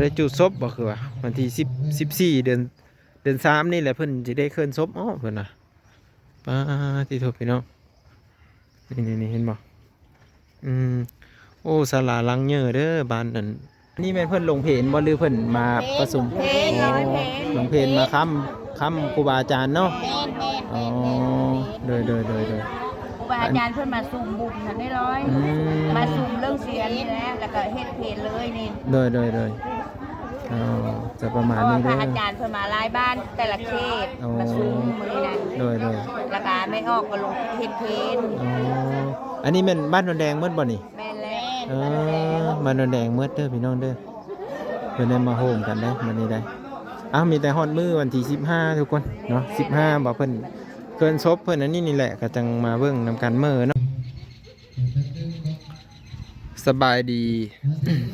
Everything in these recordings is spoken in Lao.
ໄດ້ຈູດສົບບໍ່ ຄືວ່າວັນທີສິບ ສິບສີ່ ເດືອນ ເດືອນສາມນີ້ແຫຼະ ເພິ່ນຊິໄດ້ເຄື່ອນສົບອອກ ເພິ່ນວ່າ. ປາດ ຕິໂທ ພີ່ນ້ອງ ນີ້ໆໆ ເຫັນບໍ່? ອືມ ໂອ້ ສາລາຫຼັງໃຫຍ່ເດີ ບ້ານນັ້ນ. ນີ້ແມ່ນເພິ່ນລົງເພນບໍ່ ຫຼືເພິ່ນມາປະຊຸມ? ໂອ້ ລົງເພນມາຄ້ຳ ຄ້ຳຄູບາອາຈານເນາະ. ອໍ ໂດຍໆໆໆ ຄູບາອາຈານເພິ່ນມາສຸມບຸນຫັ້ນເດ້ລອຍ ອືມ ມາສຸມເລື່ອງສຽນນີ້ແຫຼະ ແລ້ວກໍເຮັດເພນເລີຍນີ້. ໂດຍໆໆ ອໍ ຈະປະມານນີ້ເດີ ເພາະວ່າພະອາຈານເພິ່ນມາຫຼາຍບ້ານແຕ່ລະເຂດ ອໍ ມາຊຸມມື້ນັ້ນ. ໂດຍໆ ແລ້ວກະແມ່ອອກກໍລົງເຮັດເພນ. ອໍ ອັນນີ້ແມ່ນບ້ານດອນແດງໝົດບໍ່ນີ້? ແມ່ນແລ້ວ. ເອີ ບ້ານດອນແດງໝົດເດີພີ່ນ້ອງເດີ ເພິ່ນໄດ້ມາໂຮມກັນເດ້ມື້ນີ້ໄດ໋. ອ້າວ ມີແຕ່ຮອດມື້ວັນທີສິບຫ້າທຸກຄົນເນາະ ສິບຫ້າ ວ່າເພິ່ນເຄື່ອນສົບເພິ່ນອັນນີ້ນີ້ແຫຼະ ກໍຈັ່ງມາເບິ່ງນຳກັນເມີເນາະ. ສະບາຍດີ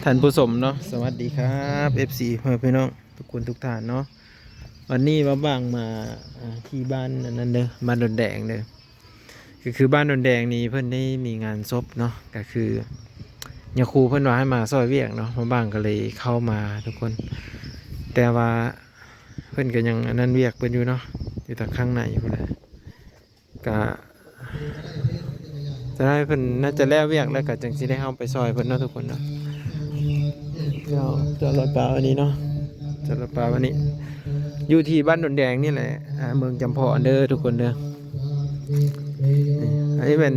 ທ່ານຜູ້ຊົມເນາະ ສະຫວັດດີຄັບ ເອັຟຊີ ພໍ່ແມ່ພີ່ນ້ອງທຸກຄົນທຸກທ່ານເນາະ. ວັນນີ້ມາບາງມາ ອ່າ ທີ່ບ້ານອັນນັ້ນເດີ ບ້ານດອນແດງເດີ ກໍຄືບ້ານດອນແດງນີ້ເພິ່ນໄດ້ມີງານສົບເນາະ ກໍຄືຍາຄູເພິ່ນວ່າໃຫ້ມາຊ່ອຍວຽກເນາະ ມາບາງກໍເລີຍເຂົ້າມາທຸກຄົນ ແຕ່ວ່າເພິ່ນກໍຍັງອັນນັ້ນວຽກເພິ່ນຢູ່ເນາະ ຢູ່ທາງຂ້າງໃນພຸ້ນແຫຼະ. ກະຈະໄດ້ ເພິ່ນໜ້າຈະແລ້ວວຽກແລ້ວ ກະຈັ່ງຊິໄດ້ເຮົາໄປຊ່ອຍເພິ່ນເນາະທຸກຄົນເນາະ. ເຈົ້າ ຈອດລົດປາໄວ້ນີ້ເນາະ ຈອດລົດປາໄວ້ນີ້ ຢູ່ທີ່ບ້ານດອນແດງນີ້ແຫຼະ ອ່າ ເມືອງຈຳເພາະເດີທຸກຄົນເດີ. ນີ້ ອັນນີ້ແມ່ນ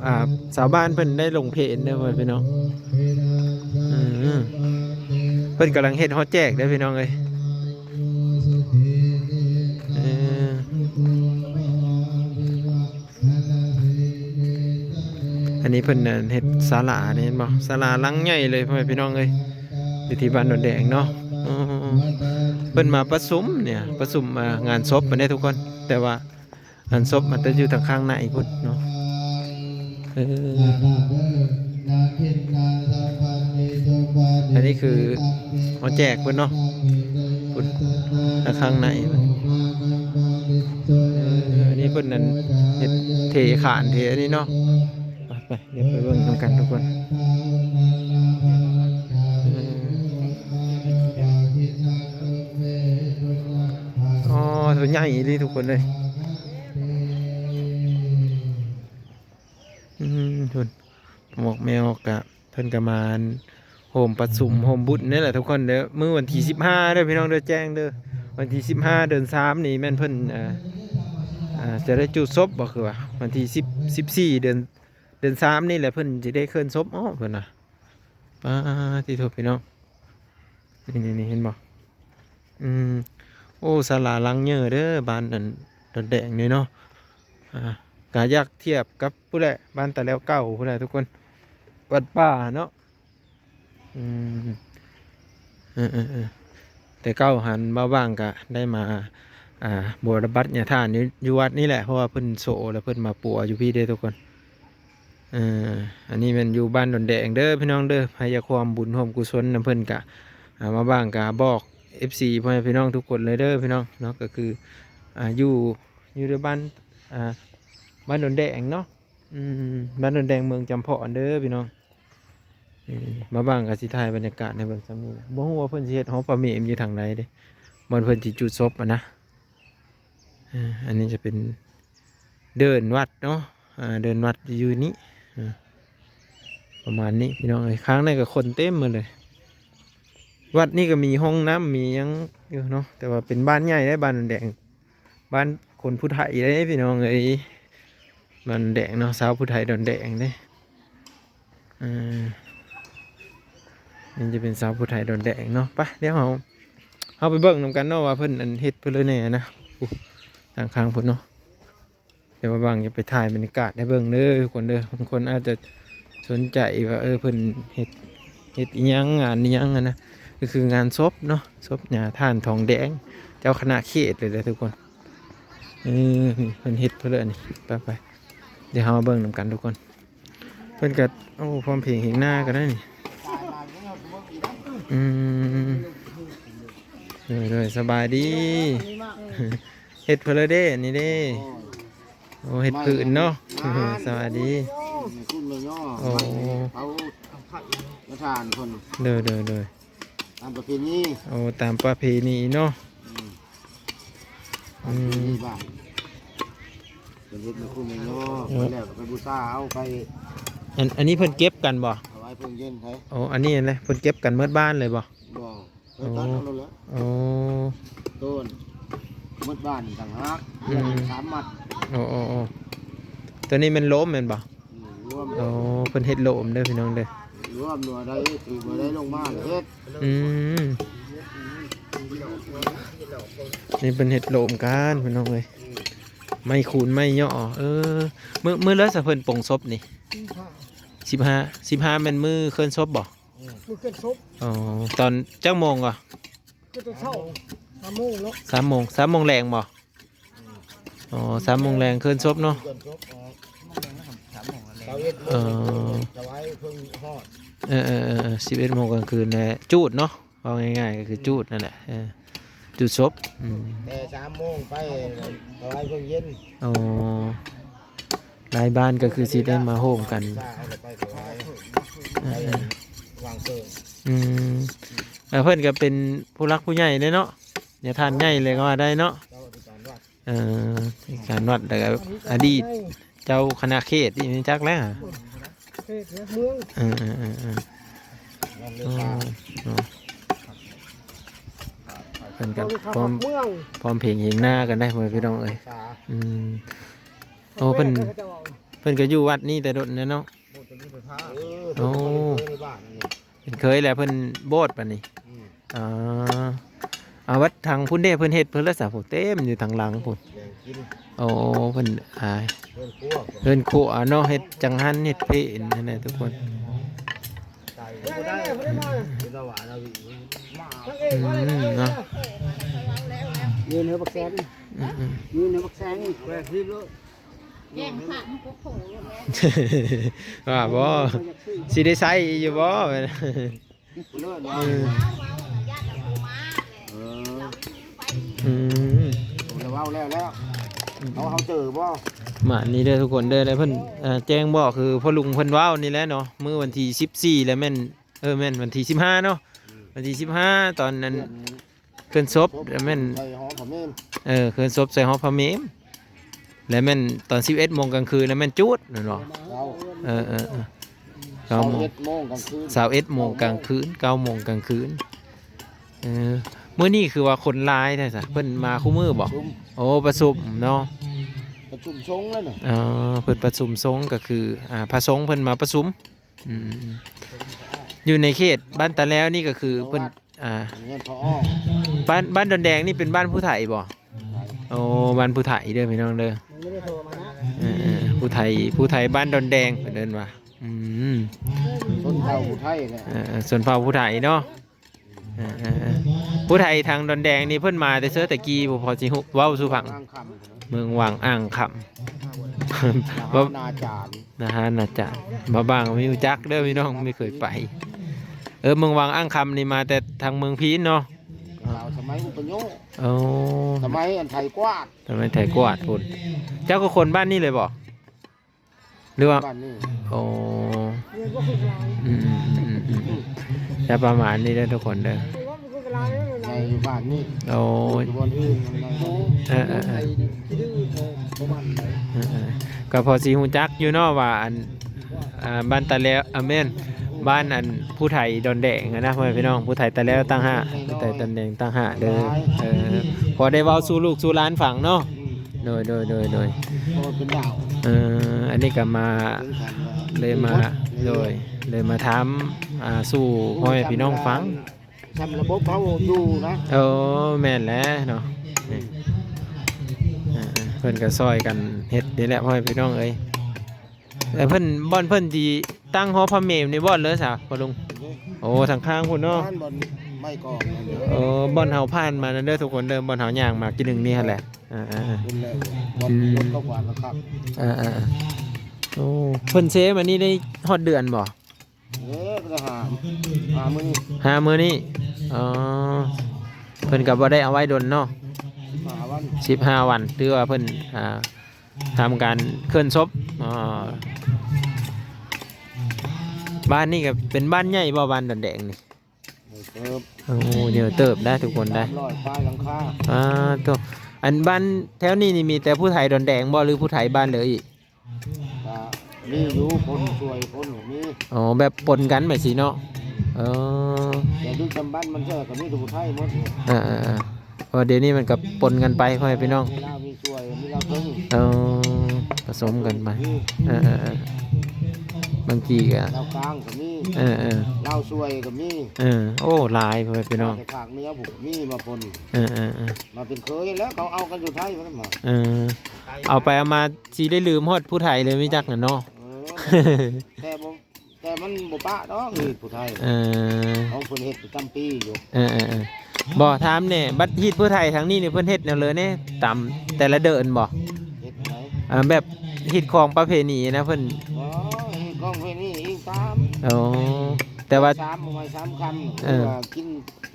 ອ່າ ຊາວບ້ານເພິ່ນໄດ້ລົງເພນເດີ ພໍ່ແມ່ພີ່ນ້ອງ. ອືມ ເພິ່ນກຳລັງເຮັດຮອດແຈກເດີພີ່ນ້ອງເອີຍ. ເອີ ອັນນີ້ເພິ່ນ ອັນ ເຮັດສາລານີ້ ເຫັນບໍ່? ສາລາຫຼັງໃຫຍ່ເລີຍ ພໍ່ແມ່ພີ່ນ້ອງເອີຍ ຢູ່ທີ່ບ້ານດອນແດງເນາະ. ເພິ່ນມາປະຊຸມນີ້ ປະຊຸມ ອ່າ ງານສົບຫັ້ນເດ້ທຸກຄົນ ແຕ່ວ່າ ງານສົບມັນຈະຢູ່ທາງຂ້າງໃນພຸ້ນເນາະ. ເອີ ອັນນີ້ຄືເຮົາແຈກເພິ່ນເນາະ ພຸ້ນ ທາງຂ້າງໃນ. ເອີ ອັນນີ້ເພິ່ນນັ້ນເຮັດເທຂານເທອັນນີ້ເນາະ. ໄປໆ ດຽວໄປເບິ່ງນຳກັນທຸກຄົນ. ອໍ ໂຕໃຫຍ່ອີ່ຫຼີທຸກຄົນເອີຍ. ອືມ ພຸ້ນ ໝວກແມວກະ ເພິ່ນກະມາ ອັນ ໂຮມປະຊຸມ ໂຮມບຸນນີ້ແຫຼະທຸກຄົນເດີ. ມື້ວັນທີສິບຫ້າເດີພີ່ນ້ອງເດີ ແຈ້ງເດີ ວັນທີສິບຫ້າ ເດືອນສາມນີ້ແມ່ນເພິ່ນ ເອີ ເອີ ຈະໄດ້ຈູດສົບບໍ່ ຄືວ່າວັນທີສິບ ສິບສີ່ ເດືອນ ເດືອນສາມນີ້ແຫຼະ ເພິ່ນຊິໄດ້ເຄື່ອນສົບອອກ ເພິ່ນວ່າ. ປາດ ຕິໂທ ພີ່ນ້ອງ ນີ້ໆໆ ເຫັນບໍ່? ອືມ ໂອ້ ສາລາຫຼັງໃຫຍ່ເດີ ບ້ານອັນດອນແດງນີ້ເນາະ. ອ່າ ກະຢາກທຽບກັບພຸ້ນແຫຼະ ບ້ານຕາແລ້ວເກົ່າພຸ້ນແຫຼະທຸກຄົນ ວັດປ່າເນາະ. ອືມ ເອີໆໆ ແຕ່ເກົ່າຫັ້ນ ບ່າວບາງກະໄດ້ມາ ອ່າ ບົວລະບັດຍາທານຢູ່ ຢູ່ວັດນີ້ແຫຼະ ເພາະວ່າເພິ່ນໂສແລ້ວ ເພິ່ນມາປົວຢູ່ພີ້ເດ້ທຸກຄົນ. ເອີ ອັນນີ້ແມ່ນຢູ່ບ້ານດອນແດງເດີພີ່ນ້ອງເດີ. ໃຜຢາກຮ່ວມບຸນຮ່ວມກຸສົນນຳເພິ່ນກະ ອ່າ ມາບາງກະບອກເອັຟຊີ ພໍ່ແມ່ພີ່ນ້ອງທຸກຄົນເລີຍເດີພີ່ນ້ອງເນາະ. ກໍຄື ອ່າ ຢູ່ ຢູ່ໃນບ້ານ ອ່າ ບ້ານດອນແດງເນາະ. ອືມ ບ້ານດອນແດງ ເມືອງຈຳເພາະເດີພີ່ນ້ອງ. ນີ້ ມາບາງກໍຊິຖ່າຍບັນຍາກາດໃຫ້ເບິ່ງຊ່ຳນີ້ແຫຼະ. ບໍ່ຮູ້ວ່າເພິ່ນຊິເຮັດຫໍພະເມມຢູ່ທາງໃດເດ້ ບ່ອນເພິ່ນຊິຈູດສົບຫັ້ນນະ. ເອີ ອັນນີ້ຈະເປັນເດີ່ນວັດເນາະ ເດີ່ນວັດຢູ່ນີ້ ປະມານນີ້ພີ່ນ້ອງເອີຍ. ຂ້າງໃນກໍຄົນເຕັມໝົດເລີຍ. ວັດນີ້ກໍມີຫ້ອງນ້ຳມີຫຍັງຢູ່ເນາະ ແຕ່ວ່າເປັນບ້ານໃຫຍ່ເດ້ ບ້ານດອນແດງ. ບ້ານຄົນຜູ້ໄທເດ້ພີ່ນ້ອງເອີຍ ດອນແດງເນາະ ຊາວຜູ້ໄທດອນແດງເດ້. ເອີ ນີ້ຈະເປັນຊາວຜູ້ໄທດອນແດງເນາະ. ໄປ ດຽວເຮົາ ເຮົາໄປເບິ່ງນຳກັນເນາະ ວ່າເພິ່ນ ອັນ ເຮັດເພິ່ນເລີຍແດ່ນະ. ໂອ້ ທາງຂ້າງພຸ້ນເນາະ. ດຽວບ່າວບາງຈະໄປຖ່າຍບັນຍາກາດໃຫ້ເບິ່ງເດີທຸກຄົນເດີ. ບາງຄົນອາດຈະສົນໃຈວ່າ ເອີ ເພິ່ນເຮັດ ເຮັດອີ່ຫຍັງ ງານອີ່ຫຍັງຫັ້ນນະ. ກໍຄືງານສົບເນາະ ສົບຍາທ່ານທອງແດງ ເຈົ້າຄະນະເຂດເລີຍແຫຼະທຸກຄົນ. ເອີ ນີ້ເພິ່ນເຮັດເພິ່ນເລີຍນີ້. ໄປໆ ດຽວເຮົາມາເບິ່ງນຳກັນທຸກຄົນ. ເພິ່ນກໍ ໂອ້ ພ້ອມເພງເຮງໜ້າກໍໄດ້ນີ້. ອືມ ໂດຍໆ ສະບາຍດີ. ເຮັດເພິ່ນເລີຍເດ້ ນີ້ເດ້. ໂອ້ ເຮັດພື້ນເນາະ. ສະບາຍດີ. ໂອ້ ມາທານເພິ່ນ. ໂດຍໆໆ. ຕາມປະເພນີ. ໂອ້ ຕາມປະເພນີເນາະ. ອືມ ອືມ ຕາມປະເພນີບ້ານ ເພິ່ນເຮັດແມ່ຄູແມ່ຍ່ໍ ເອີ ແລ້ວກໍໄປບູຊາເອົາໄປ. ອັນ ອັນນີ້ເພິ່ນເກັບກັນບໍ່? ຖວາຍເພິ່ງເຢັນໃຜ? ໂອ້ ອັນນີ້ນະ ເພິ່ນເກັບກັນໝົດບ້ານເລີຍບໍ່? ບໍ່. ໂອ້ ເອີ ຕັດເອົາໂລດແຫຼະ. ໂອ້ ໂຕນໝົດບ້ານຕ່າງຫາກ. ອືມ ສາມມັດ. ໂອ້ ໂອ້ ໂອ້ ໂຕນີ້ແມ່ນໂລມແມ່ນບໍ່? ອືມ ລວມ. ໂອ້ ເພິ່ນເຮັດໂລມເດີພີ່ນ້ອງເດີ. ລວມໜ່ວຍໃດຖືກໜ່ວຍໃດລົງມາເຮັດ. ອືມ ນີ້ເພິ່ນເຮັດໂລມກັນພີ່ນ້ອງເອີຍ. ອືມ ໄມ້ຄູນໄມ້ຍໍ້. ເອີ ມື້ ມື້ໃດສະເພິ່ນປົງສົບນີ້? ສິບຫ້າ ສິບຫ້າ ສິບຫ້າແມ່ນມື້ເຄື່ອນສົບບໍ່? ອືມ ມື້ເຄື່ອນສົບ. ອໍ ຕອນຈັກໂມງວະ? ຄືຕອນເຊົ້າ ສາມໂມງເນາະ. ສາມໂມງ ສາມໂມງແລງບໍ່? ອໍ ສາມໂມງແລງເຄື່ອນສົບເນາະ. ເອີ ເອີ ເອີ ເອີ ສິບເອັດໂມງກາງຄືນແຫຼະ ຈູດເນາະ ເວົ້າງ່າຍໆກໍຄືຈູດນັ້ນແຫຼະ. ເອີ ຈູດສົບ. ອືມ ແຕ່ສາມໂມງໄປຖວາຍເພິ່ງເຢັນ. ອໍ ຫຼາຍບ້ານກໍຄືຊິໄດ້ມາໂຮມກັນ. ເອີ ເອີ ວາງເພິ່ງ. ອືມ ແລ້ວເພິ່ນກໍເປັນຜູ້ຫຼັກຜູ້ໃຫຍ່ເດ້ເນາະ ຍາທ່ານໃຫຍ່ເລີຍກໍວ່າໄດ້ເນາະ. ເອີ ການວັດ ແລ້ວກໍອະດີດເຈົ້າຄະນະເຂດນີ້ ຮູ້ຈັກແລ້ວ. ເຂດເມືອງ. ເອີ ເອີ ເອີ ເອີ ເນາະ ເພິ່ນກໍພ້ອມ ພ້ອມເພັງເຮັງນາກັນໄດ໋ ພໍ່ແມ່ພີ່ນ້ອງເອີຍ. ອືມ ໂອ້ ເພິ່ນ ເພິ່ນກໍຢູ່ວັດນີ້ແຕ່ດົນແລ້ວເນາະ. ໂອ້ ເປັນເຄີຍແລ້ວເພິ່ນໂບດປານນີ້. ອືມ ອ່າ ອາ ວັດທາງພຸ້ນເດ້ ເພິ່ນເຮັດເພິ່ນລະສະ ໂອ້ ເຕັມຢູ່ທາງຫຼັງພຸ້ນ. ໂອ້ ເພິ່ນ ອ່າ ເຮືອນຄົວ ເຮືອນຄົວເນາະ ເຮັດຈັງຫັນເຮັດເພນຫັ້ນແຫຼະທຸກຄົນ. ອືມ ເນາະ ຢືນໃຫ້ບັກແສງ ອືມໆ ຢືນໃຫ້ບັກແສງແບບນີ້ໂລດ. ແກງຂາດມັນກໍໂຜແລ້ວ ວ່າບໍ່ ຊິໄດ້ໃຊ້ຢູ່ບໍ່? ເລີດ ເອີ ເອີ ອືມ ເວົ້າແລ້ວ ເຮົາ ເຮົາເຈີບໍ່? ມານີ້ເດີທຸກຄົນເດີ ແລ້ວເພິ່ນ ເອີ ແຈ້ງບອກຄືພໍ່ລຸງເພິ່ນເວົ້ານີ້ແຫຼະເນາະ ມື້ວັນທີສິບສີ່ ແລ້ວແມ່ນ ເອີ ແມ່ນວັນທີສິບຫ້າເນາະ. ອືມ ວັນທີສິບຫ້າ ຕອນນັ້ນ ເຄື່ອນສົບ ແລ້ວແມ່ນ ໃສ່ຫໍພະເມມ ເອີ ເຄື່ອນສົບໃສ່ຫໍພະເມມ ແລ້ວແມ່ນຕອນສິບເອັດໂມງກາງຄືນ ແລ້ວແມ່ນຈູດແມ່ນບໍ່? ເຈົ້າ ເອີ ເອີ ເອີ ເກົ້າໂມງ ຊາວເອັດໂມງກາງຄືນ ຊາວເອັດໂມງກາງຄືນ ເກົ້າໂມງກາງຄືນ. ເອີ ມື້ນີ້ຄືວ່າຄົນຫຼາຍແທ້ຊະ ເພິ່ນມາຄູ່ມື້ບໍ່? ປະຊຸມ ໂອ້ ປະຊຸມເນາະ ປະຊຸມສົງແລ້ວນະ. ອໍ ເພິ່ນປະຊຸມສົງ ກໍຄື ອ່າ ພະສົງເພິ່ນມາປະຊຸມ. ອືມ ຢູ່ໃນເຂດບ້ານຕາແລ້ວນີ້ກໍຄືເພິ່ນ ອ່າ ບ້ານ ບ້ານດອນແດງນີ້ເປັນບ້ານຜູ້ໄທບໍ່? ໂອ້ ບ້ານຜູ້ໄທເດີພີ່ນ້ອງເດີ. ເອີ ເອີ ຜູ້ໄທ ຜູ້ໄທບ້ານດອນແດງເພິ່ນເອີ້ນວ່າ. ອືມ ຊົນເຜົ່າຜູ້ໄທແຫຼະ ເອີ ເອີ ຊົນເຜົ່າຜູ້ໄທເນາະ. ເອີ ເອີ ເອີ ຜູ້ໄທທາງດອນແດງນີ້ເພິ່ນມາແຕ່ເຊີແຕ່ກີ້ ບໍ່ພໍຊິຮູ້ ເວົ້າສູ່ຟັງ. ເມືອງວັງອ່າງຄຳ ນາຫານາຈານ ນາຫານາຈານ ບ່າວບາງມີຮູ້ຈັກເດີພີ່ນ້ອງ ມີເຄີຍໄປ. ເອີ ເມືອງວັງອ່າງຄຳນີ້ມາແຕ່ທາງເມືອງພີນເນາະ. ສະໄໝອຸປະໂຍກ ໂອ້ ສະໄໝອັນໄທກວາດ ສະໄໝໄທກວາດພຸ້ນ. ເຈົ້າກໍຄົນບ້ານນີ້ເລີຍບໍ່? ຫຼືວ່າ ບ້ານນີ້ ໂອ້ ອືມໆ ຈະປະມານນີ້ເດີທຸກຄົນເດີ ໃຫຍ່ຢູ່ບ້ານນີ້ ໂອ້ຍ ຢູ່ບ່ອນອື່ນມັນຍັງ ເອີ ເອີ ເອີ ເອີ ເອີ ກໍພໍຊິຮູ້ຈັກຢູ່ເນາະວ່າ ອັນ ອ່າ ບ້ານຕາແລ້ວ ອ່າ ແມ່ນ ບ້ານ ອັນ ຜູ້ໄທດອນແດງຫັ້ນນະ ພໍ່ແມ່ພີ່ນ້ອງ ຜູ້ໄທຕາແລ້ວຕ່າງຫາກ ຜູ້ໄທດອນແດງຕ່າງຫາກເດີ. ເອີ ພໍໄດ້ເວົ້າສູ່ລູກສູ່ຫຼານຟັງເນາະ. ໂດຍ ໂດຍ ໂດຍ ໂດຍ ເອີ ອັນນີ້ກໍມາ ເລີຍມາ ໂດຍ ເລີຍມາຖາມ ອ່າ ສູ່ພໍ່ແມ່ພີ່ນ້ອງຟັງ ຊ່ຳລະບົບເຮົາຢູ່ນະ. ໂອ້ ແມ່ນແຫຼະເນາະ ນີ້ ເອີ ເພິ່ນກໍຊ່ອຍກັນເຮັດນີ້ແຫຼະ ພໍ່ແມ່ພີ່ນ້ອງເອີຍ. ແລ້ວເພິ່ນ ບ່ອນເພິ່ນຊິຕັ້ງຫໍພະເມມນີ້ບ່ອນເລີຍຊະພໍ່ລຸງ? ໂອ້ ທາງຂ້າງພຸ້ນເນາະ ບ້ານບ່ອນໄມ້ກອງນັ້ນເດີ. ໂອ້ ບ່ອນເຮົາຜ່ານມານັ້ນເດີທຸກຄົນເດີ ບ່ອນເຮົາຍ່າງມາກີ້ໜຶ່ງນີ້ຫັ້ນແຫຼະ. ອ່າໆໆ ພຸ້ນແຫຼະ ບ່ອນລົດເຂົ້າຂວາງຄັກໆ. ອ່າໆໆ ໂອ້ ເພິ່ນເຊມອັນນີ້ໄດ້ຮອດເດືອນບໍ່? ເອີ ກໍໄດ້ຫ້າ ຫ້າມື້ນີ້ ຫ້າມື້ນີ້. ອໍ ເພິ່ນກໍບໍ່ໄດ້ເອົາໄວ້ດົນເນາະ ສິບຫ້າວັນ ສິບຫ້າວັນ ຖືວ່າເພິ່ນ ອ່າ ທຳການເຄື່ອນສົບ. ອໍ ບ້ານນີ້ກໍເປັນບ້ານໃຫຍ່ບໍ່ ບ້ານດອນແດງນີ້? ໂອ້ຍ ໂອ້ ເຍອະເຕີບໄດ໋ທຸກຄົນໄດ໋ ສາມຮ້ອຍປາຍຫຼັງຄາ. ອາ ໂທ້ ອັນບ້ານແຖວນີ້ນີ້ມີແຕ່ຜູ້ໄທດອນແດງບໍ່ ຫຼືຜູ້ໄທບ້ານເລີຍອີກ? ກະມີຢູ່ ຄົນຊ່ວຍຄົນກໍມີ. ອໍ ແບບປົນກັນແບບຊີ້ເນາະ. ເອີ ແຕ່ດຶກດຳບັນມັນເທື່ອກໍມີແຕ່ຜູ້ໄທໝົດ. ເອີໆໆ ເພາະວ່າດຽວນີ້ມັນກໍປົນກັນໄປ ພໍ່ແມ່ພີ່ນ້ອງ ມີລາວມີຊ່ວຍ ມີລາວເທິງ. ເອີ ປະສົມກັນໄປ. ເອີໆໆ ບາງທີກໍລາວກາງກໍມີ. ເອີໆ ລາວຊ່ວຍກໍມີ. ເອີ ໂອ້ ຫຼາຍ ພໍ່ແມ່ພີ່ນ້ອງ ແຕ່ພາກເໜືອພຸ້ນກໍມີມາປົນ. ເອີໆໆ ມາເປັນເຂີຍແລ້ວ ເຂົາເອົາກັນຢູ່ໄທພຸ້ນນະ. ເອີ ເອົາໄປເອົາມາ ຊິໄດ້ລືມຮອດຜູ້ໄທເລີຍ ມີຈັກນະເນາະ. ເອີ ແຕ່ບໍ່ ແຕ່ມັນບໍ່ປະດອກຮີດຜູ້ໄທ. ເອີ ຂອງເພິ່ນເຮັດປະຈຳປີຢູ່. ເອີໆໆ ບໍ່ ຖາມແດ່ ບັດຮີດຜູ້ໄທທາງນີ້ນີ້ ເພິ່ນເຮັດແນວເລີແດ່ ຕາມແຕ່ລະເດີ່ນບໍ່? ເຮັດແນວໃດ? ອ່າ ແບບຮີດຂອງປະເພນີນະ ເພິ່ນ ບໍ່ ຮີດຂອງປະເພນີອີງຕາມ. ອໍ ແຕ່ວ່າ ສາມມື້ສາມຄ່ຳ ເອີ ຄືວ່າກິນ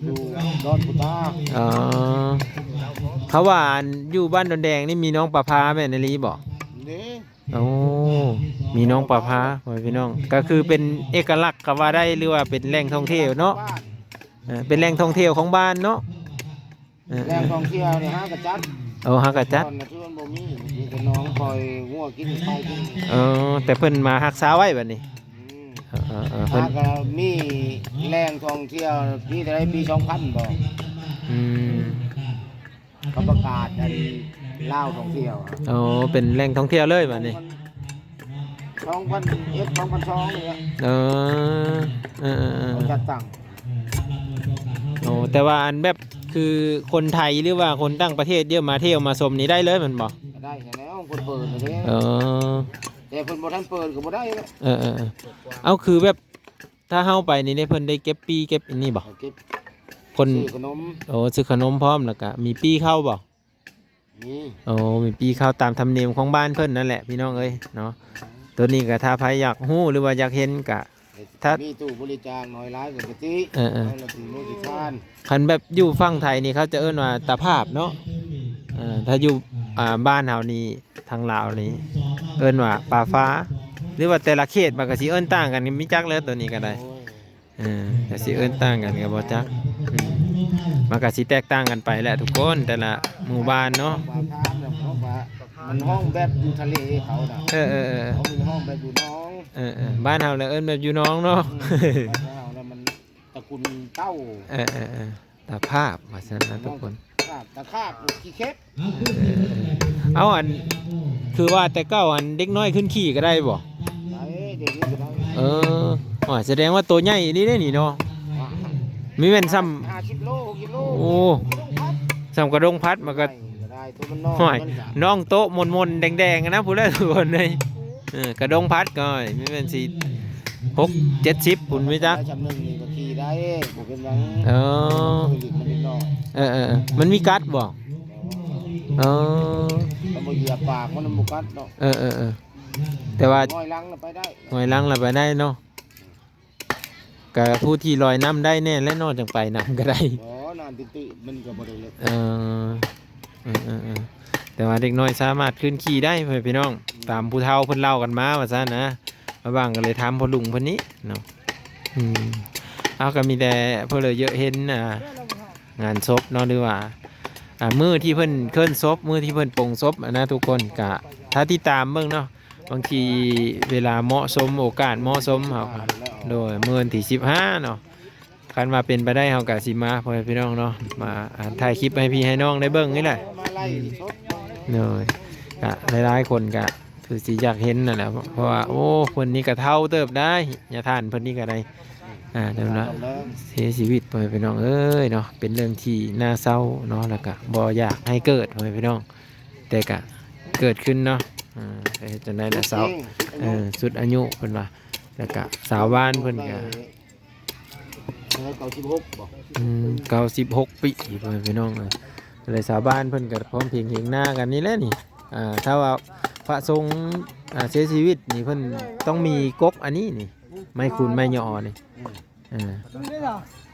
ຢູ່ດອນພຸດທາ. ອໍ ເຂົາວ່າອັນຢູ່ບ້ານດອນແດງນີ້ມີນ້ອງປາພາ ແມ່ນອີ່ຫຼີບໍ່? ເດ້ ໂອ້ ມີນ້ອງປາພາ ພໍ່ແມ່ພີ່ນ້ອງ ກໍຄືເປັນເອກະລັກກໍວ່າໄດ້ ຫຼືວ່າເປັນແຫຼ່ງທ່ອງທ່ຽວເນາະ. ເອີ ເປັນແຫຼ່ງທ່ອງທ່ຽວຂອງບ້ານເນາະ. ເອີ ແຫຼ່ງທ່ອງທ່ຽວນີ້ຫາກະຈັດ. ໂອ້ ຫາກະຈັດ ກ່ອນນະ ຄືມັນບໍ່ມີ ມີແຕ່ໜອງປ່ອຍງົວກິນ ຄວາຍກິນ. ເອີ ແຕ່ເພິ່ນມາຮັກສາໄວ້ບັດນີ້. ອືມ ເອີໆໆ ຫາກະມີແຫຼ່ງທ່ອງທ່ຽວປີເທົ່າໃດ ປີສອງພັນບໍ່? ອືມ ເຂົາປະກາດອັນລາວທ່ອງທ່ຽວ. ອໍ ເປັນແຫຼ່ງທ່ອງທ່ຽວເລີຍບັດນີ້. ສອງພັນເອັດ ສອງພັນສອງນີ້ແຫຼະ. ເອີ ເອີໆໆ ເຂົາຈັດຕັ້ງ. ໂອ້ ແຕ່ວ່າອັນແບບຄືຄົນໄທ ຫຼືວ່າຄົນຕ່າງປະເທດເດີ ມາທ່ຽວມາຊົມນີ້ໄດ້ເລີຍແມ່ນບໍ່? ກໍໄດ້ແລ້ວ ເພິ່ນເປີດແລ້ວເດ້. ເອີ ແຕ່ເພິ່ນບໍ່ທັນເປີດກໍບໍ່ໄດ້ແຫຼະ. ເອີໆໆ ເອົາ ຄືແບບ ຖ້າເຮົາໄປນີ້ເດ້ ເພິ່ນໄດ້ເກັບປີ້ເກັບອັນນີ້ບໍ່? ເອົາເກັບ ຄົນ ຊື້ຂະໜົມ. ໂອ້ ຊື້ຂະໜົມພ້ອມ ແລ້ວກະມີປີ້ເຂົ້າບໍ່? ມີ. ໂອ້ ມີປີ້ເຂົ້າຕາມທຳນຽມຂອງບ້ານເພິ່ນນັ້ນແຫຼະ ພີ່ນ້ອງເອີຍເນາະ. ໂຕນີ້ກະຖ້າໃຜຢາກຮູ້ ຫຼືວ່າຢາກເຫັນກະ ຖ້າມີຕູ້ບໍລິຈາກໜ້ອຍຫຼາຍກໍໄປຕິ. ເອີໆ ແລ້ວຖືມືຊິທານ. ຄັນແບບຢູ່ຝັ່ງໄທນີ້ເຂົາຈະເອີ້ນວ່າຕາພາບເນາະ. ເອີ ຖ້າຢູ່ ອ່າ ບ້ານເຮົານີ້ ທາງລາວນີ້ເອີ້ນວ່າປາຟ້າ ຫຼືວ່າແຕ່ລະເຂດມັນກໍຊິເອີ້ນຕ່າງກັນ ມີຈັກແລ້ວໂຕນີ້ກໍໄດ້. ໂອ້ຍ ເອີ ກໍຊິເອີ້ນຕ່າງກັນກໍບໍ່ຈັກ. ອືມ ມັນກໍຊິແຕກຕ່າງກັນໄປແຫຼະທຸກຄົນ ແຕ່ລະໝູ່ບ້ານເນາະ. ປາຟ້າ ມັນຮ້ອງແບບຢູ່ທະເລເຂົານະ. ເອີໆໆ ເຂົາມີຮ້ອງແບບຢູ່ໜອງ. ເອີໆ ບ້ານເຮົາລະເອີ້ນແບບຢູ່ໜອງເນາະ. ອືມ ບ້ານເຮົາລະມັນ ຕະກຸນເຕົ້າ. ເອີໆໆ ຕາພາບວ່າຊັ້ນນະທຸກຄົນ. ຕາພາບ ຕາຂາບ ຂີ້ເຂັບ. ເອີ ເອົາ ອັນ ຄືວ່າແຕ່ເກົ່າ ອັນ ເດັກນ້ອຍຂຶ້ນຂີ່ກໍໄດ້ບໍ່? ໄດ້ ດຽວນີ້ກໍໄດ້. ເອີ ໂອ້ຍ ສະແດງວ່າໂຕໃຫຍ່ອີ່ຫຼີເດ້ນີ້ເນາະ. ມີແມ່ນສ່ຳ ຫ້າສິບໂລ ຫົກສິບໂລ. ໂອ້ ສ່ຳກະດົງພັດ ມັນກໍ ກໍໄດ້ ໂຕມັນນ້ອຍ. ໂອ້ຍ ມັນກໍ ນ້ອງໂຕມົນໆ ແດງໆ ນະ ຜູ້ໃດຜູ້ຄົນເລີຍ. ເອີ ກະດົງພັດກໍມີແມ່ນຊິ ຫົກເຈັດສິບພຸ້ນ ມີຈັກ. ໄດ້ຊ່ຳໜຶ່ງນີ້ກໍຂີ່ໄດ້ ບໍ່ເປັນຫຍັງ. ເອີ ມັນເດັກນ້ອຍ. ເອີໆໆ ມັນມີກັດບໍ່? ເອີ ມັນບໍ່ຢຽບປາກ ມັນບໍ່ກັດເນາະ. ເອີໆໆ ແຕ່ວ່າ ຫງອຍຫຼັງລະໄປໄດ້ ຫງອຍຫຼັງລະໄປໄດ້ເນາະ. ກະຜູ້ທີ່ລອຍນ້ຳໄດ້ແນ່ແຫຼະເນາະ ຈັ່ງໄປນຳກໍໄດ້. ບໍ່ ນ້ຳຕິດໆ ມັນກໍບໍ່ໄດ້ເລິກ. ເອີ ເອີໆໆ ແຕ່ວ່າເດັກນ້ອຍສາມາດຂຶ້ນຂີ່ໄດ້ ພໍ່ແມ່ພີ່ນ້ອງ ຕາມຜູ້ເຖົ້າເພິ່ນເລົ່າກັນມາວ່າຊັ້ນນະ. ລະຫວ່າງກໍເລີຍຖາມພໍ່ລຸງເພິ່ນນີ້ເນາະ. ອືມ ເອົາ ກໍມີແຕ່ເພິ່ນເລີຍເຍາະເຫັນ ອ່າ ງານສົບເນາະ ຫຼືວ່າ ອ່າ ມື້ທີ່ເພິ່ນເຄື່ອນສົບ ມື້ທີ່ເພິ່ນປົງສົບຫັ້ນນະ ທຸກຄົນ ກະຖ້າຕິດຕາມເບິ່ງເນາະ. ບາງທີເວລາເໝາະສົມ ໂອກາດເໝາະສົມ ເຮົາ ໂດຍ ມື້ວັນທີສິບຫ້າເນາະ ຄັນວ່າເປັນໄປໄດ້ ເຮົາກະຊິມາ ພໍ່ແມ່ພີ່ນ້ອງເນາະ ມາ ອ່າ ຖ່າຍຄລິບໃຫ້ພີ່ໃຫ້ນ້ອງໄດ້ເບິ່ງນີ້ແຫຼະ. ໂດຍ ກະຫຼາຍໆຄົນກະຄືຊິຢາກເຫັນນັ້ນແຫຼະ ເພາະວ່າ ໂອ້ ເພິ່ນນີ້ກະເຖົ້າເຕີບໄດ໋ ຍາທ່ານເພິ່ນນີ້ກະໄດ້ ອ່າ ແລ້ວນະ ເສຍຊີວິດ ພໍ່ແມ່ພີ່ນ້ອງເອີຍເນາະ. ເປັນເລື່ອງທີ່ໜ້າເສົ້າເນາະ ແລ້ວກະບໍ່ຢາກໃຫ້ເກີດ ພໍ່ແມ່ພີ່ນ້ອງ ແຕ່ກະເກີດຂຶ້ນເນາະ. ເອີ ເຮັດຈັ່ງໃດລະ ເຊົາ ເອີ ສຸດອາຍຸເພິ່ນວ່າ ແລ້ວກະຊາວບ້ານເພິ່ນກະ ເກົ້າສິບຫົກບໍ່? ອືມ ເກົ້າສິບຫົກປີ ພໍ່ແມ່ພີ່ນ້ອງເອີຍ. ແລ້ວຊາວບ້ານເພິ່ນກະພ້ອມພຽງຮຽງໜ້າກັນນີ້ແຫຼະນີ້. ອ່າ ຖ້າວ່າພະສົງ ອ່າ ເສຍຊີວິດນີ້ ເພິ່ນຕ້ອງມີກົກອັນນີ້ນີ້ ໄມ້ຄູນໄມ້ຍໍນີ້. ອືມ ເອີ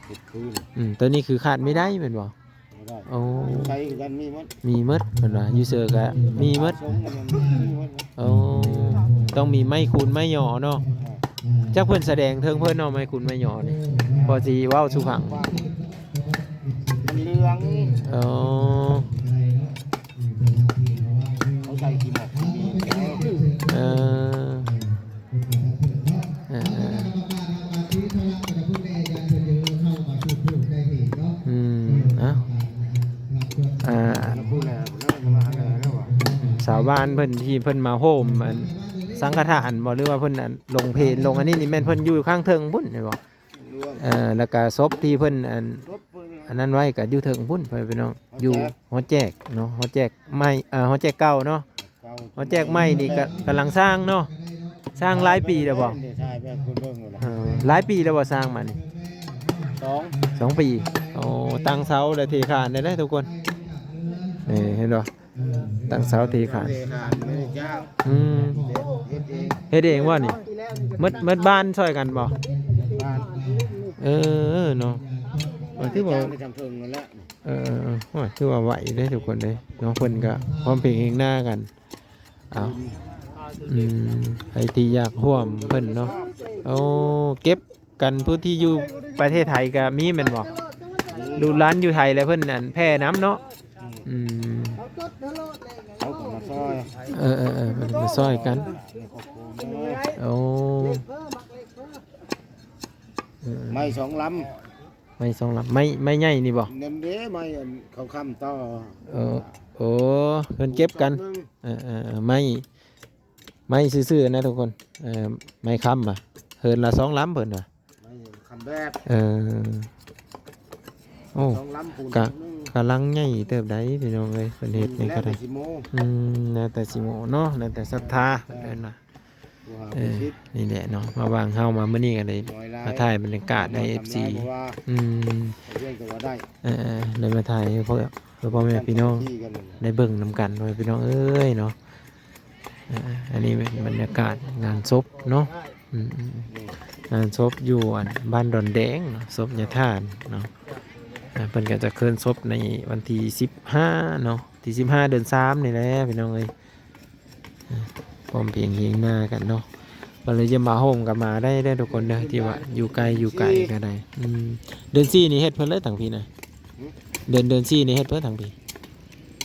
ເຮັດຄືນ ອືມ ໂຕນີ້ຄືຂາດບໍ່ໄດ້ແມ່ນບໍ່? ບໍ່ໄດ້ ໂອ້ ໃຊ້ຄືກັນ ມີໝົດ ມີໝົດເພິ່ນວ່າ ຢູ່ເຊີກະມີໝົດ. ໂອ້ ຕ້ອງມີໄມ້ຄູນໄມ້ຍໍເນາະ. ເອີ ຈັກເພິ່ນສະແດງເທິງເພິ່ນເນາະ ໄມ້ຂຸນໄມ້ຫຍໍ້ນີ້ ພໍຊິເວົ້າສູ່ຟັງ. ມັນເຫຼືອງ. ອໍ ເຂົາໃສ່ຂີ້ໝົກ. ເອີ ເອີ ເອີ ອືມ ເອົ້າ ອ່າ ຊາວບ້ານເພິ່ນທີ່ເພິ່ນມາໂຮມອັນສັງຄະທານບໍ ຫຼືວ່າເພິ່ນອັນລົງເພນລົງອັນນີ້ນີ້ ແມ່ນເພິ່ນຢູ່ຂ້າງເທິງພຸ້ນແມ່ນບໍ່? ເອີ ແລ້ວກະສົບທີ່ເພິ່ນອັນ ອັນນັ້ນໄວ້ກະຢູ່ເທິງພຸ້ນ ພໍ່ແມ່ພີ່ນ້ອງ ຢູ່ຫໍແຈກເນາະ ຫໍແຈກໃໝ່ ເອີ ຫໍແຈກເກົ່າເນາະ. ຫໍແຈກໃໝ່ນີ້ກະກຳລັງສ້າງເນາະ ສ້າງຫຼາຍປີແລ້ວບໍ່? ເອີ ຫຼາຍປີແລ້ວບໍ່ສ້າງມານີ້? ສອງ ສອງປີ. ໂອ້ ຕັ້ງເສົາແລ້ວເທຄານໄດ້ເດ້ທຸກຄົນ ນີ້ເຫັນບໍ່? ຕັ້ງເສົາເທຄານ. ເທຄານ ອືມ ເຮັດເອງ ເຮັດເອງບໍ່ນີ້? ໝົດ ໝົດບ້ານຊ່ອຍກັນບໍ່? ບ້ານ. ເອີ ເນາະ ຖືວ່າ ເອີ ເອີ ເອີ ໂອ້ຍ ຖືວ່າໄວເດ້ທຸກຄົນເດ້ເນາະ ເພິ່ນກະພ້ອມເພງເຮງໜ້າກັນ. ເອົ້າ ອືມ ໃຜທີ່ຢາກຮ່ວມເພິ່ນເນາະ ໂອ້ ເກັບກັນ ຜູ້ທີ່ຢູ່ປະເທດໄທກະມີແມ່ນບໍ່? ລູກຫຼານຢູ່ໄທແລ້ວເພິ່ນອັນແຜ່ນຳເນາະ. ອືມ ເຂົາກໍມາຊ່ອຍ. ເອີ ເອີ ເອີ ເພິ່ນມາຊ່ອຍກັນ. ໂອ້ ເອີ ໄມ້ສອງລຳ. ໄມ້ສອງລຳ ໄມ້ ໄມ້ໃຫຍ່ນີ້ບໍ່? ນັ້ນເດ້ ໄມ້ອັນເຂົາຄ້ຳຕໍ່. ເອີ ໂອ້ ເພິ່ນເກັບກັນ. ເອີ ເອີ ເອີ ໄມ້ ໄມ້ຊື່ໆນະທຸກຄົນ ເອີ ໄມ້ຄ້ຳວ່າ ເຮືອນລະສອງລຳເພິ່ນວ່າ ໄມ້ຄ້ຳແບບ. ເອີ ໂອ້ ສອງລຳປູນ ກະ ກຳລັງໃຫຍ່ເຕີບໃດພີ່ນ້ອງເອີຍ ເພິ່ນເຮັດນີ້ກະໄດ້. ອືມ ແລ້ວແຕ່ຊິໂມ ອືມ ແລ້ວແຕ່ຊິໂມເນາະ ແລ້ວແຕ່ສັດທາ ເອີ ເພິ່ນວ່າ. ເອີ ນີ້ແຫຼະເນາະ ມາຫວ່າງເຮົາມາມື້ນີ້ກະໄດ້ມາຖ່າຍບັນຍາກາດໃຫ້ເອັຟຊີ ອືມ ເອີ ເອີ ໄດ້ມາຖ່າຍໃຫ້ພໍ່ ເພື່ອພໍ່ແມ່ພີ່ນ້ອງໄດ້ເບິ່ງນຳກັນ ພໍ່ແມ່ພີ່ນ້ອງເອີຍເນາະ. ເອີ ອັນນີ້ເປັນບັນຍາກາດງານສົບເນາະ ອືມ ອືມ ງານສົບຢູ່ອັນບ້ານດອນແດງເນາະ ສົບຍາທ່ານເນາະ. ເພິ່ນກະຈະເຄື່ອນສົບໃນວັນທີສິບຫ້າເນາະ ທີສິບຫ້າເດືອນສາມນີ້ແຫຼະພີ່ນ້ອງເອີຍ. ພ້ອມເພງເຮງໜ້າກັນເນາະ ບັດນີ້ຈະມາໂຮມກະມາໄດ້ເດີທຸກຄົນເດີ ທີ່ວ່າຢູ່ໃກ້ຢູ່ໄກກະໄດ້. ອືມ ເດືອນສີ່ນີ້ເຮັດເພິ່ນເລີຍທາງພີ້ນະ. ເດືອນ ເດືອນສີ່ນີ້ເຮັດເພິ່ນທາງພີ້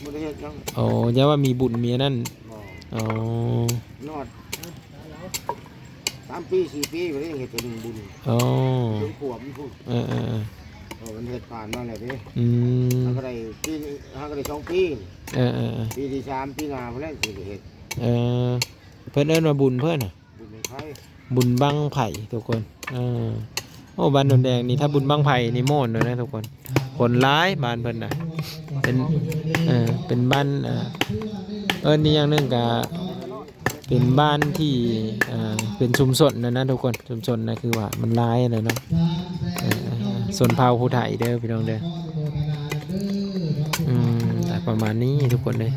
ບໍ່ໄດ້ເຮັດຫຍັງ. ໂອ້ ຢ່າວ່າມີບຸນມີອັນນັ້ນ. ອໍ ນອດສາມປີສີ່ປີບໍ່ໄດ້ເຮັດເທື່ອໜຶ່ງບຸນ. ອໍ ຈົນຂວບມັນພຸ້ນ. ເອີ ເອີ ເອີ ເອີ ມັນເຮັດຜ່ານມາແລ້ວເດ້. ອືມ ເຮົາກະໄດ້ປີ ເຮົາກະໄດ້ສອງປີ. ເອີ ເອີ ເອີ ປີທີສາມ ປີໜ້າພຸ້ນແຫຼະຊິໄດ້ເຮັດ. ເອີ ເພິ່ນເອີ້ນວ່າບຸນເພິ່ນນະ ບຸນບັ້ງໄຟ ບຸນບັ້ງໄຟທຸກຄົນ. ເອີ ໂອ້ ບ້ານໂນນແດງນີ້ ຖ້າບຸນບັ້ງໄຟນີ້ມ່ວນເລີຍນະທຸກຄົນ ຄົນຫຼາຍບ້ານເພິ່ນນະ ເປັນ ເອີ ເປັນບ້ານ ເອີ ເອີ້ນອີກຢ່າງໜຶ່ງກະເປັນບ້ານທີ່ ເອີ ເປັນຊຸມຊົນນະ ນະທຸກຄົນ ຊຸມຊົນນະ ຄືວ່າມັນຫຼາຍນະເນາະ. ເອີ ຊົນເຜົ່າຜູ້ໄທເດີພີ່ນ້ອງເດີ. ອືມ ປະມານນີ້ທຸກຄົນເດີ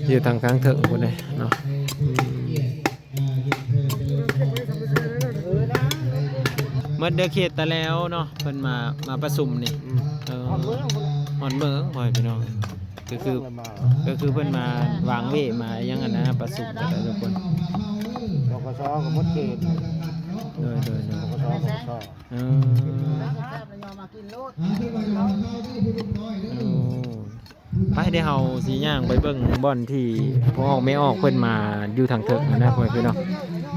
ຢູ່ທາງ ທາງເທິງພຸ້ນເດ້ເນາະ. ອືມ ໝົດເດີເຂດຕະແລວເນາະ ເພິ່ນມາ ມາປະຊຸມນີ້. ອືມ ເອີ ຮອດເມືອງພຸ້ນ ຮອດເມືອງ ພໍ່ແມ່ພີ່ນ້ອງ ກະຄື ກະຄືເພິ່ນມາວາງເວ ມາຫຍັງຫັ້ນນະ ປະຊຸມກັນທຸກຄົນ. ທກສ ກະໝົດເຂດ. ໂດຍ ໂດຍ ໂດຍ ທກສ ທກສ. ເອີ ໂອ້ ໄປ ດຽວເຮົາຊິຍ່າງໄປເບິ່ງບ່ອນທີ່ພໍ່ອອກແມ່ອອກເພິ່ນມາຢູ່ທາງເທິງຫັ້ນນະ ພໍ່ແມ່ພີ່ນ້ອງ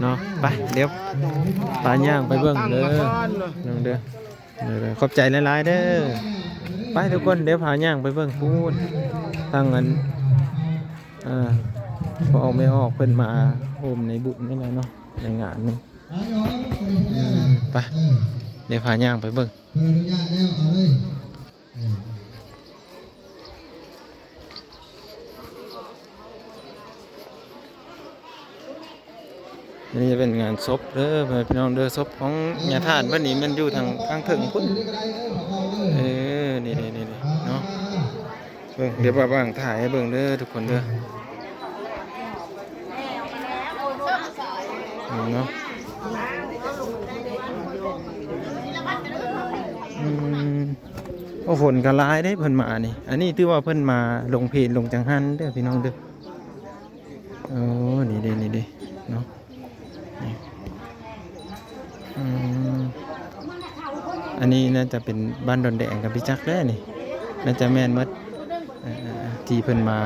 ເນາະ. ໄປ ດຽວພາຍ່າງໄປເບິ່ງເດີນ້ອງເດີ. ເອີ ຂອບໃຈຫຼາຍໆເດີ. ໄປທຸກຄົນ ດຽວພາຍ່າງໄປເບິ່ງພຸ້ນ ທາງອັນ ເອີ ພໍ່ອອກແມ່ອອກເພິ່ນມາໂຮມໃນບຸນນີ້ແຫຼະເນາະ ໃນງານນີ້. ອືມ ໄປ ດຽວພາຍ່າງໄປເບິ່ງ. ອັນນີ້ຈະເປັນງານສົບເດີ ພໍ່ແມ່ພີ່ນ້ອງເດີ ສົບຂອງຍາທ່ານເພິ່ນນີ້ແມ່ນຢູ່ທາງ ທາງເທິງພຸ້ນ. ເອີ ນີ້ໆໆ ເນາະ ເບິ່ງ ດຽວວ່າວາງຖ່າຍໃຫ້ເບິ່ງເດີທຸກຄົນເດີ. ເນາະ ອືມ ໂອ້ ຄົນກະຫຼາຍເດ້ເພິ່ນມານີ້. ອັນນີ້ຖືວ່າເພິ່ນມາລົງເພນລົງຈັງຫັນເດີພີ່ນ້ອງເດີ. ໂອ້ ນີ້ເດ້ ນີ້ເດ້ເນາະ. ນີ້ໜ້າຈະເປັນບ້ານດອນແດງກັບພິຈັກແຫຼະນີ້ ໜ້າຈະແມ່ນໝົດ ເອີ ທີ່ເພິ່ນມາ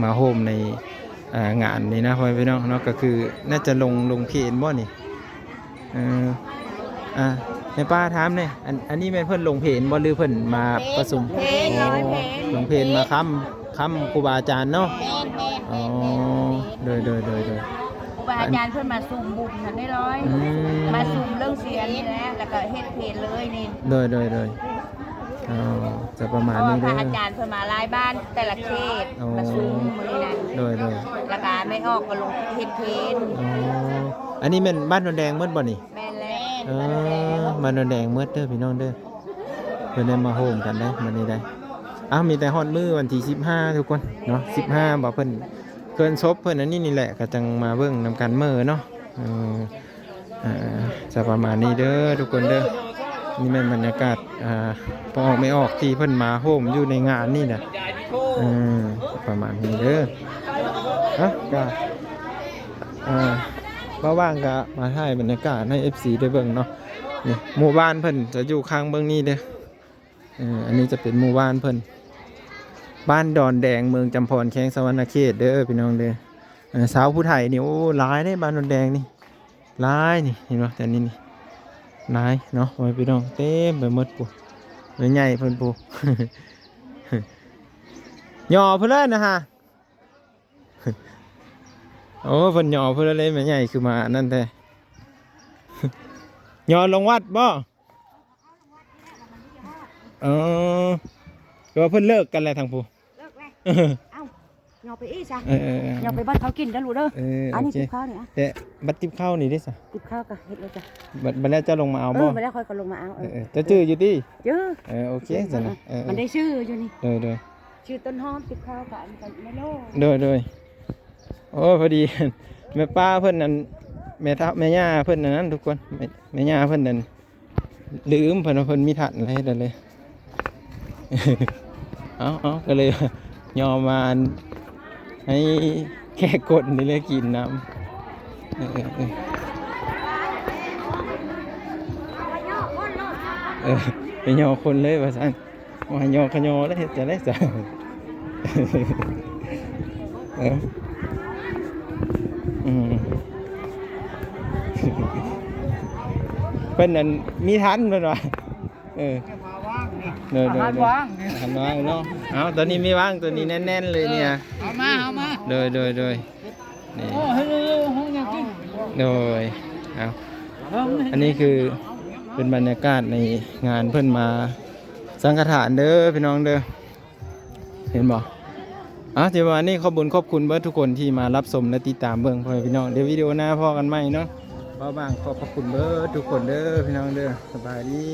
ມາໂຮມໃນ ອ່າ ງານນີ້ນະ ພໍ່ແມ່ພີ່ນ້ອງເນາະ ກໍຄືໜ້າຈະລົງ ລົງເພນບໍ່ນີ້? ເອີ ອ່າ ແມ່ປ້າຖາມແດ່ ອັນ ອັນນີ້ແມ່ນເພິ່ນລົງເພນບໍ່ ຫຼືເພິ່ນມາປະຊຸມ? ເພນ ອໍ ລົງເພນ ມາຄ້ຳ ຄ້ຳຄູບາອາຈານເນາະ? ແມ່ນໆ ອໍ ໂດຍໆໆໆ ຄູບາອາຈານເພິ່ນມາສຸມບຸນຫັ້ນເດ້ລອຍ ອືມ ມາສຸມເລື່ອງສຽງນີ້ແຫຼະ ແລ້ວກໍເຮັດເພນເລີຍນີ້ ໂດຍໆໆ ອໍ ຈະປະມານນີ້ເດີ ເພາະວ່າພະອາຈານເພິ່ນມາຫຼາຍບ້ານແຕ່ລະເຂດ ອໍ ມາຊຸມມື້ນັ້ນ ໂດຍໆ ແລ້ວກະແມ່ອອກກໍລົງເຮັດເພນ ອໍ ອັນນີ້ແມ່ນບ້ານດອນແດງໝົດບໍ່ນີ້? ແມ່ນແລ້ວ ເອີ ບ້ານດອນແດງໝົດເດີພີ່ນ້ອງເດີ ເພິ່ນໄດ້ມາໂຮມກັນໄດ໋ມື້ນີ້ໄດ໋ ອ້າວ ມີແຕ່ຮອດມື້ວັນທີສິບຫ້າທຸກຄົນເນາະ ສິບຫ້າບໍ່ ເພິ່ນເຄື່ອນສົບເພິ່ນອັນນີ້ນີ້ແຫຼະ ກໍຈັ່ງມາເບິ່ງນຳກັນເມີເນາະ ເອີ ອ່າ ຈະປະມານນີ້ເດີທຸກຄົນເດີ ນີ້ແມ່ນບັນຍາກາດ ອ່າ ພໍ່ອອກແມ່ອອກທີ່ເພິ່ນມາໂຮມຢູ່ໃນງານນີ້ນະ ເອີ ປະມານນີ້ເດີ ເອົາ ກະ ອ່າ ວ່າວ່າງກະມາຖ່າຍບັນຍາກາດໃຫ້ເອັຟຊີໄດ້ເບິ່ງເນາະ ນີ້ໝູ່ບ້ານເພິ່ນຈະຢູ່ຂ້າງເບື້ອງນີ້ເດີ ເອີ ອັນນີ້ຈະເປັນໝູ່ບ້ານເພິ່ນ ບ້ານດອນແດງ ເມືອງຈຳພອນ ແຂວງສະຫວັນນະເຂດເດີພີ່ນ້ອງເດີ ເອີ ຊາວຜູ້ໄທນີ້ ໂອ້ ຫຼາຍເດ້ ບ້ານດອນແດງນີ້ ຫຼາຍນີ້ ເຫັນບໍ່ ແຖວນີ້ນີ້ ຫຼາຍເນາະ ໂອ້ຍ ພີ່ນ້ອງ ເຕັມໄປໝົດພຸ້ນ ແມ່ໃຫຍ່ເພິ່ນພຸ້ນ ຫຍໍ້ພຸ້ນເລີຍນະຮະ ໂອ້ ເພິ່ນຫຍໍ້ພຸ້ນເລີຍ ແມ່ໃຫຍ່ຄືມາອັນນັ້ນແທ້ ຫຍໍ້ລົງວັດບໍ່? ເອີ ແຕ່ວ່າເພິ່ນເລີກກັນແລ້ວທາງຜູ້ ເລີກແລ້ວ ເອົ້າ ຫຍໍ້ໄປອີກຊະ ເອີໆໆ ຫຍໍ້ໄປບັດເຂົາກິນເດີລູກເດີ ເອີ ອັນນີ້ ໂອເຄ ຕິບເຂົ້ານີ້ອະ ແຕ່ບັດຕິບເຂົ້ານີ້ເດ້ຊະ ຕິບເຂົ້າກໍເຮັດແລ້ວຈ້ະ ບັດ ບັດແລ້ວເຈົ້າລົງມາເອົາບໍ່? ເອີ ບັດແລ້ວຂ້ອຍກໍລົງມາເອົາ ເອີໆ ເຈົ້າຈື່ຢູ່ຕິ? ຈື່ ເອີ ໂອເຄຊັ້ນນະ ເອີໆ ມັນໄດ້ຊື່ຢູ່ນີ້ ໂດຍໆ ຊື່ຕົ້ນຫອມ ຕິບເຂົ້າກັບອັນນີ້ກໍແມ່ໂລ ໂດຍໆ ໂອ້ ພໍດີ ແມ່ປ້າເພິ່ນນັ້ນ ແມ່ເຖົ້າ ແມ່ຍ່າເພິ່ນນັ້ນທຸກຄົນ ແມ່ ແມ່ຍ່າເພິ່ນນັ້ນ ລືມ ເພິ່ນວ່າເພິ່ນມີທັນ ເຮັດເລີຍ ເອົາໆ ກໍເລີຍຍອມມາໃຫ້ແຂກຄົນນີ້ເລີຍກິນນຳ ເອີໆ ໄປຍໍຄົນເລີຍວ່າຊັ້ນ ວ່າຍໍຂະຍໍແລ້ວເຮັດຈັ່ງໃດຊະ ເອີ ອືມ ເພິ່ນນັ້ນມີທັນເພິ່ນວ່າ ເອີ ໂດຍໆໆ ອາຫານວ່າງເນາະ ເອົາ ໂຕນີ້ມີວ່າງ ໂຕນີ້ແໜ້ນໆເລີຍນີ້ ເອີ ເອົາມາ ເອົາມາ ໂດຍໆໆ ນີ້ ໂອ້ ເຮັດເຮັດເຮັດ ຫ້ອງຫຍັງກິນ ໂດຍ ເອົາ ອັນນີ້ຄືເປັນບັນຍາກາດໃນງານເພິ່ນມາສັງຄະທານເດີພີ່ນ້ອງເດີ ເຫັນບໍ່? ເອົາ ທີ່ວ່ານີ້ຂອບບຸນຂອບຄຸນເບິດທຸກຄົນທີ່ມາຮັບຊົມ ແລະ ຕິດຕາມເບິ່ງ ພໍ່ແມ່ພີ່ນ້ອງ ດຽວວິດີໂອໜ້າພໍ້ກັນໃໝ່ເນາະ ເວົ້າບາງຂອບພະຄຸນເບິດທຸກຄົນເດີພີ່ນ້ອງເດີ ສະບາຍດີ.